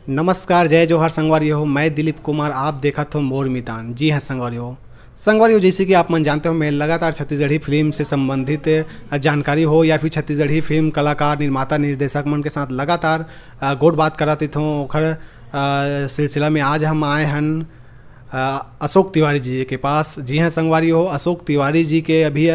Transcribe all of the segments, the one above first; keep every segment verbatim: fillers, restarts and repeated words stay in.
नमस्कार, जय जोहार संगवारी हो, मैं दिलीप कुमार, आप देखत हो मोर मितान। जी हाँ संगवारी हो, संगवारी हो, जैसे कि आप मन जानते हो, मैं लगातार छत्तीसगढ़ी फिल्म से संबंधित जानकारी हो या फिर छत्तीसगढ़ी फिल्म कलाकार, निर्माता, निर्देशक मन के साथ लगातार गोठ बात करत रहिथों। ओखर सिलसिला में आज हम आए हन अशोक तिवारी जी के पास। जी हाँ संगवारी हो, अशोक तिवारी जी के अभी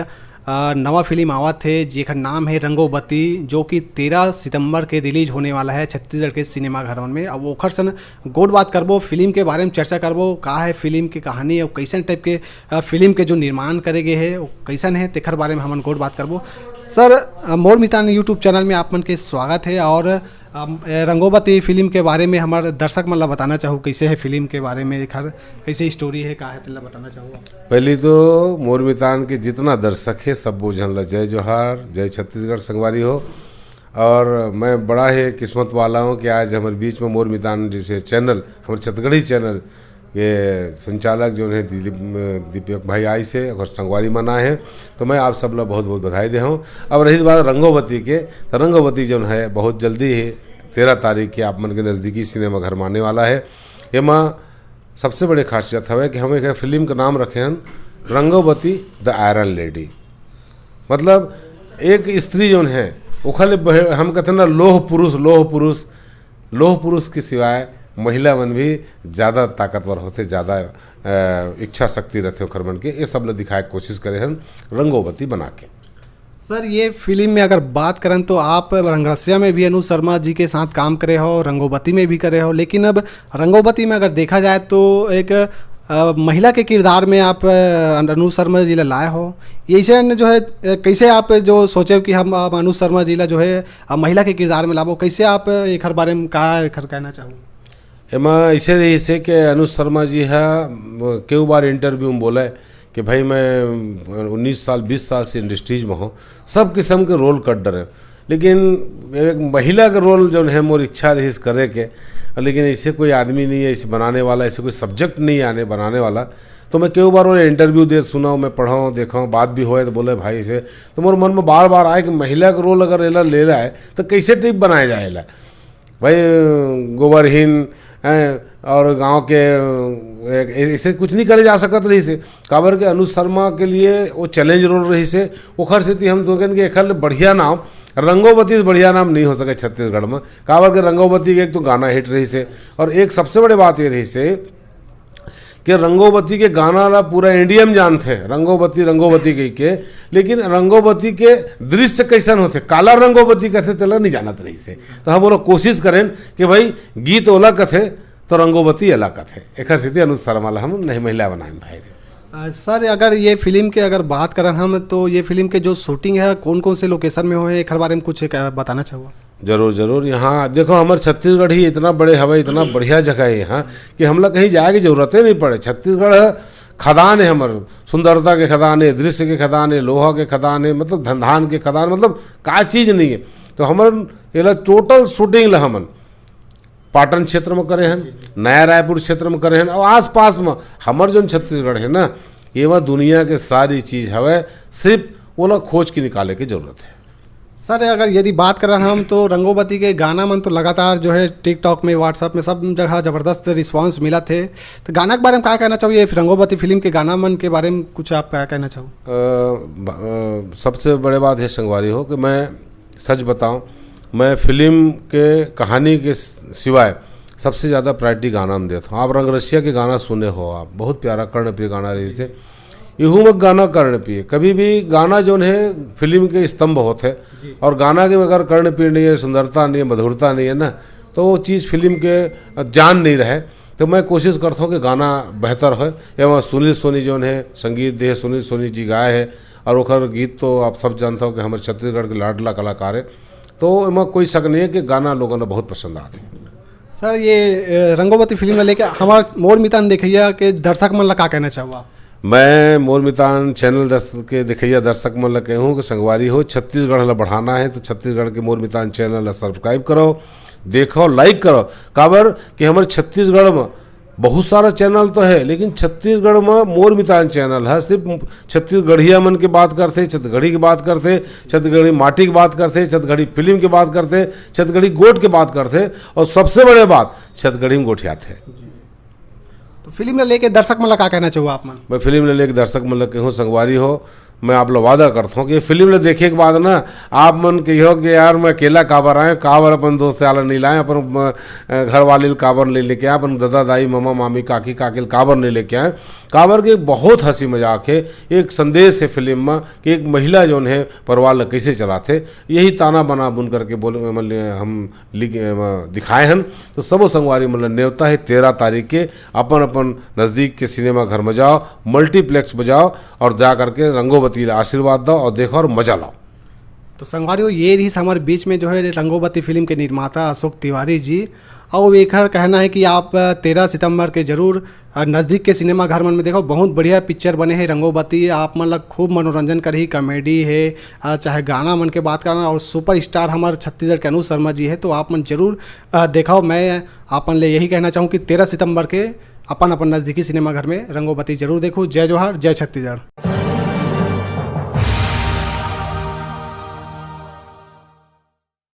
नवा फिल्म आवत हे जेकर नाम है रंगोबती, जो कि तेरह सितंबर के रिलीज होने वाला है छत्तीसगढ़ के सिनेमा घरवन में। अब ओखर सन गोठ बात करबो, फिल्म के बारे में चर्चा करबो, का है फिल्म के कहानी और कैसन टाइप के फिल्म के जो निर्माण करे गए है, वो कैसन है, तेखर बारे में हमन गोठ बात करबो। सर, मोर मितान यूट्यूब चैनल में आप मन के स्वागत है। और रंगोबती फिल्म के बारे में हमारे दर्शक मन ला बताना चाहू, कैसे है फिल्म के बारे में, एखर कैसे स्टोरी है, का है, तेला बताना चाहू आप। पहली तो मोर मितान के जितना दर्शक है, सब झन ला जय जोहार, जय छत्तीसगढ़ संगवारी हो। और मैं बड़ा ही किस्मत वाला हूँ कि आज हमारे बीच में मोर मितान जैसे चैनल, हमारे छत्तीसगढ़ी चैनल के संचालक जो है दिलीप दीपक भाई आइस हे और संगवारी मन आए हैं, तो मैं आप सब ला बहुत बहुत बधाई दे हूँ। अब रही बात रंगोबती के, तो रंगोबती जो है बहुत जल्दी ही तेरह तारीख के आप मन के नज़दीकी सिनेमा घर में आने वाला है। एमा सबसे बड़े खासियत हवे कि हम एक फिल्म का नाम रखे हैं रंगोबती द आयरन लेडी। मतलब एक स्त्री जो है ओखले हम कहते ना लोह पुरुष, लोह पुरुष, लोह पुरुष के सिवाय महिला मन भी ज़्यादा ताकतवर होते, ज़्यादा इच्छा शक्ति रहते ओखर मन के। ये सब ला दिखाए के कोशिश करे हन रंगोबती बना के। सर, ये फिल्म में अगर बात करन तो आप रंगरसिया में भी अनुज शर्मा जी के साथ काम करे हो, रंगोबती में भी करे हो, लेकिन अब रंगोबती में अगर देखा जाए तो एक आ, महिला के किरदार में आप अनुज शर्मा जी ला लाए हो। ऐसे जो है कैसे आप जो सोचे कि हम आप अनुज शर्मा जी ला जो है महिला के किरदार में लाबो, कैसे आप एखर बारे में का एखर कहना चाहू? एमा ऐसे रहिस हे कि अनुज शर्मा जी हा केऊ बार इंटरव्यू में बोले कि भाई मैं उन्नीस साल बीस साल से इंडस्ट्रीज में हूँ, सब किस्म के रोल कर डरे, लेकिन एक महिला के रोल जो है मोर इच्छा रहिस करे के, लेकिन ऐसे कोई आदमी नहीं है इसे बनाने वाला, ऐसे कोई सब्जेक्ट नहीं आने बनाने वाला। तो मैं कई बार वो इंटरव्यू दे सुना, मैं पढ़ा, देखा, बात भी होए तो बोले भाई इसे, तो मोर मन में बार बार आए कि महिला के रोल अगर एला ले रहा है तो कैसे टाइप बनाया जाए एला। भाई गोबरहीन हैं और गांव के ऐसे कुछ नहीं करे जा सकत रहिस हे। काबर के अनुज शर्मा के लिए वो चैलेंज रोल रहिस हे। ओखर सेती हम सोचेन कि एखर बढ़िया नाम रंगोबती से बढ़िया नाम नहीं हो सके छत्तीसगढ़ में। काबर के रंगोबती के एक तो गाना हिट रहिस हे और एक सबसे बड़े बात ये रहिस हे कि रंगोबती के गाना ला पूरा इंडिया में जानथे, रंगोबती रंगोबती कहिके, लेकिन रंगोबती के दृश्य कैसन होथे, काला रंगोबती कथे, तेला नहीं जानत रहिस हे। तो हम ओला कोशिश करेन कि भाई गीत ओला कथे तो रंगोबती एला कथे। एखर सेती अनुज शर्मा ला हम नहीं महिला बनाएन भाई रे। सर, अगर ये फिल्म के अगर बात करन हम तो ये फिल्म के जो शूटिंग है कौन कौन से लोकेशन में होए, एखर बारे में कुछ बताना चाहूँगा। जरूर जरूर। यहाँ देखो हमर छत्तीसगढ़ ही इतना बड़े हवे, इतना बढ़िया जगह है यहाँ कि हमला कहीं जाए की जरूरत ही नहीं पड़े। छत्तीसगढ़ खदान है, हमर सुंदरता के खदान है, दृश्य के खदान है, लोहा के खदान है, मतलब धंधान के खदान, मतलब का चीज नहीं है। तो हमर एला टोटल शूटिंग ला हमन पाटन क्षेत्र में करे हन, नया रायपुर क्षेत्र में करे हन और आसपास में हमर जो छत्तीसगढ़ है ना, ये वहाँ दुनिया के सारी चीज हवे, सिर्फ ओला खोज के निकाले की जरूरत है। सर, अगर यदि बात करन हम तो रंगोबती के गाना मन तो लगातार जो है टिकटॉक में, व्हाट्सएप में, सब जगह जबरदस्त रिस्पांस मिलत हे। तो गाना के बारे में का कहना चाहू, रंगोबती फिल्म के गाना मन के बारे में कुछ आप का कहना चाहू? सबसे बड़े बात है संगवारी हो कि मैं सच बताऊं, मैं फिल्म के कहानी के सिवाय सबसे ज़्यादा प्रायोरिटी गाना में देता हूँ। आप रंगरसिया के गाना सुने हो, आप बहुत प्यारा कर्णप्रिय गाना रहिस हे। इहू में गाना कर्णप्रिय, कभी भी गाना जो है फिल्म के स्तंभ होते हैं और गाना के बगैर कर्णप्रिय नहीं है, सुंदरता नहीं है, मधुरता नहीं है ना, तो वो चीज़ फिल्म के जान नहीं रहे। तो मैं कोशिश करता हूँ कि गाना बेहतर हो। एवं सुनील सोनी जो है संगीत दे, सुनील सोनी जी गाए है और ओकर गीत तो आप सब जानता हो कि हमारे छत्तीसगढ़ के लाडला कलाकार है। तो एमा कोई शक नहीं है कि गाना लोगों ने बहुत पसंद आते। सर, ये रंगोबती फिल्म ला लेके हमारे मोर मितान देखैया के दर्शक मन ला का कहना चाहूँगा? मैं मोर मितान चैनल दर्शक के देखैया दर्शक मन ला कहूँ कि संगवारी हो, छत्तीसगढ़ ला बढ़ाना है तो छत्तीसगढ़ के मोर मितान चैनल ला सब्सक्राइब करो, देखो, लाइक करो। काबर कि हमारे छत्तीसगढ़ में बहुत सारा चैनल तो है, लेकिन छत्तीसगढ़ में मोर मितान चैनल है, सिर्फ छत्तीसगढ़िया मन के बात करते, छत्तीसगढ़ी की बात करते, छत्तीसगढ़ी माटी की बात करते, छत्तीसगढ़ी फिल्म की बात करते, छत्तीसगढ़ी गोठ की बात करते, और सबसे बड़े बात, छत्तीसगढ़ी में गोठियाते। तो फिल्म ला लेके दर्शक मन ला का कहना चाहूँ आप मन? मैं फिल्म ला लेके दर्शक मन ला कहूँ, संगवारी हो, मैं आप ला वादा करता हूँ कि फिल्म ला देखे के बाद ना, आप मन कहियो कि यार, मैं अकेला काबर आए, काबर अपन दोस्त यार नहीं लाए, अपन अ, घर वाले ला काबर नहीं लेके आए, अपन दादा दाई, मामा मामी, काकी काकी ला काबर नहीं लेके आए। काबर के बहुत हंसी मजाक है, एक संदेश है फिल्म में कि एक महिला जौन है, परिवार ला कैसे चलाते, यही ताना बना बुन करके बोल, मतलब, हम लिख, अ, दिखाए हन। तो सबो संगवारी मन ला नेवता है, तेरह तारीख के अपन अपन नजदीक के सिनेमा घर में जाओ, मल्टीप्लेक्स में जाओ और जा करके रंगोबती ला आशीर्वाद दो और देखो और मजा लाओ। तो संगवारी हो, ये रही हमारे बीच में जो है रंगोबती फिल्म के निर्माता अशोक तिवारी जी। और एकर कहना है कि आप तेरह सितंबर के जरूर अ, नजदीक के सिनेमा घर मन में देखो, बहुत बढ़िया पिक्चर बने है रंगोबती। आप मन ला खूब मनोरंजन करही, कॉमेडी है, अ, चाहे गाना मन के बात करना, और सुपरस्टार हमारे छत्तीसगढ़ के अनु शर्मा जी है, तो आप मन जरूर अ, देखाओ। मैं आप मन ले यही कहना चाहूँ कि तेरह सितंबर के अपन अपन नजदीकी सिनेमा घर में रंगोबती जरूर देखो। जय जोहार, जय छत्तीसगढ़।